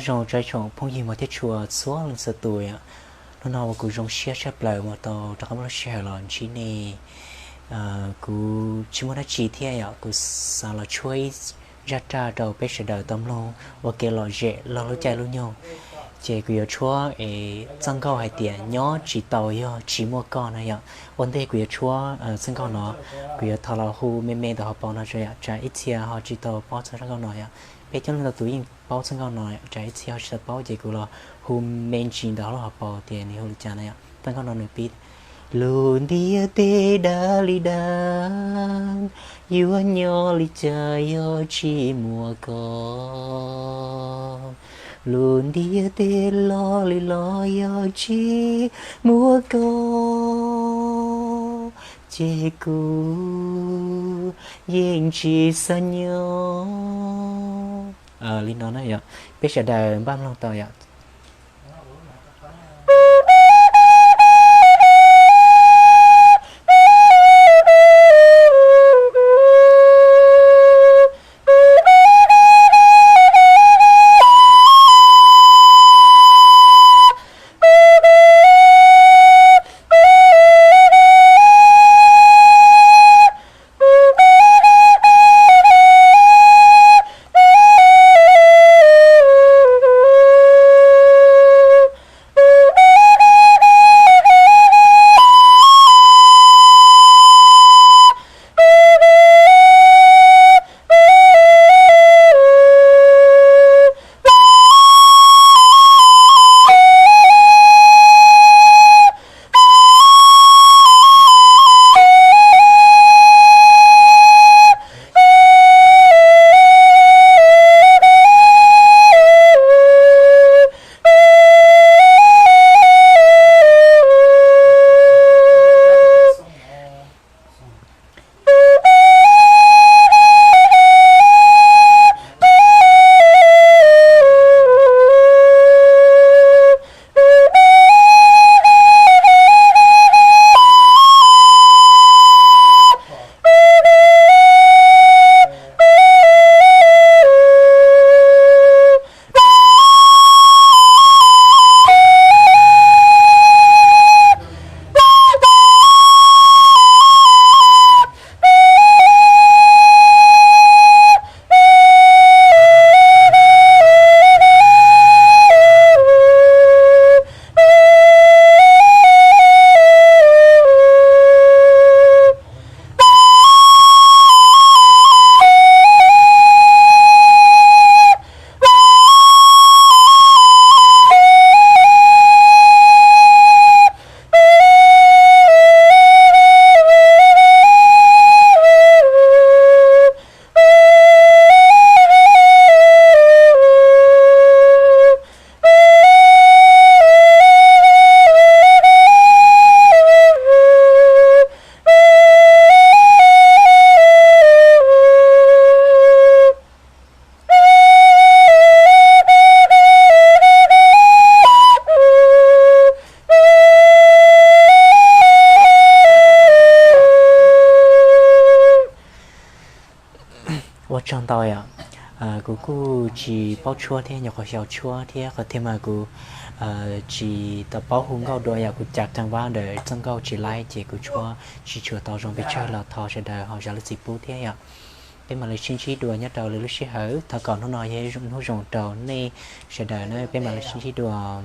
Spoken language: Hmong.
Zoo tsoom phooj ywg mog thiab tshua txhua leej txhua tus yom. Hnub no uas kuv zoo siab tshaj plaws uas tau rov qab muaj lub sij hawm los ntsib nej. Kuv tsis muaj dab tsi thiab yom, kuv xav los tshuab ib zaj raj rau peb sawv daws tau mloog ua kev lom zem laug lub caij lub nyoog. Ces kuv yuav tshuab es txoj nkauj hais tias nyob tsis tau yog tsis muaj koj no yom. Ua ntej kuv yuav tshuab txoj nkauj no, kuv yuav thov los hu me me ntawm hauv paus no tso yom, tsam ib txhia ho tsis tau paub txoj nkauj no yom. Peb coob leej ntau tus yeej paub txoj nkauj no, tsam ib txhia ho tsis tau paub ces kuv los hu me ntsis ntawm hauv lub hauv paus tias nws hu li cas no yom. Txoj nkauj no nws pib: Lub ntiaj teb dav li dav, yuav nyob li cas yog tsis muaj koj. Lub ntiaj teb loj li loj yog tsis muaj koj, ces kuv yeej tsis xav nyob. Li no na yom, peb sawv daws npaj mloog tau yom. Ua tsaug ntau yom. Kuv kuj tsis paub tshuab thiab, nyuam qhuav xyaum tshuab thiab qhov thiaj mas kuv tsis tau paub hu nkauj dua yom, kuv cav kab vab ntawm txoj nkauj tsis laib ces kuv tshuab tsis tshua tau zoo pes tsawg los thov sawv daws ho zam lub txim pub thiab yom. Peb mam li sib ntsib dua nyob rau lwm lub sij hawm, thov kom hnub no yog hnub zoo rau nej sawv daws na, peb mam li sib ntsib dua.